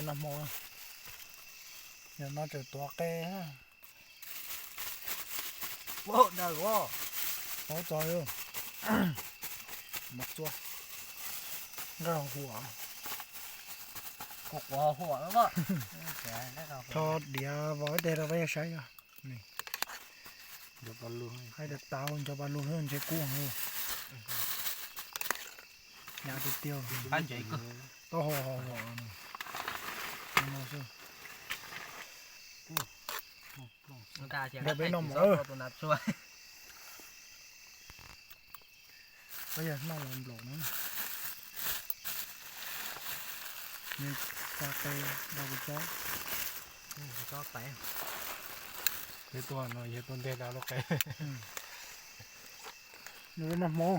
Noj hmo, yog no tseem tuav qe. Paub txog, nqaij huam, tho diav vov ib teg rau peb saib yog. Hais tias tau nco pa lug ntshe kub heev. Hnyav tiag tiag. Taub hau ho huam no xwb. Nrog peb noj mov. Peb yog noj los nplaum no. Nws tsa qe rau kuv tsob. Peb tuaj no yog tuaj nteg rau lub qe. Nws noj hmo.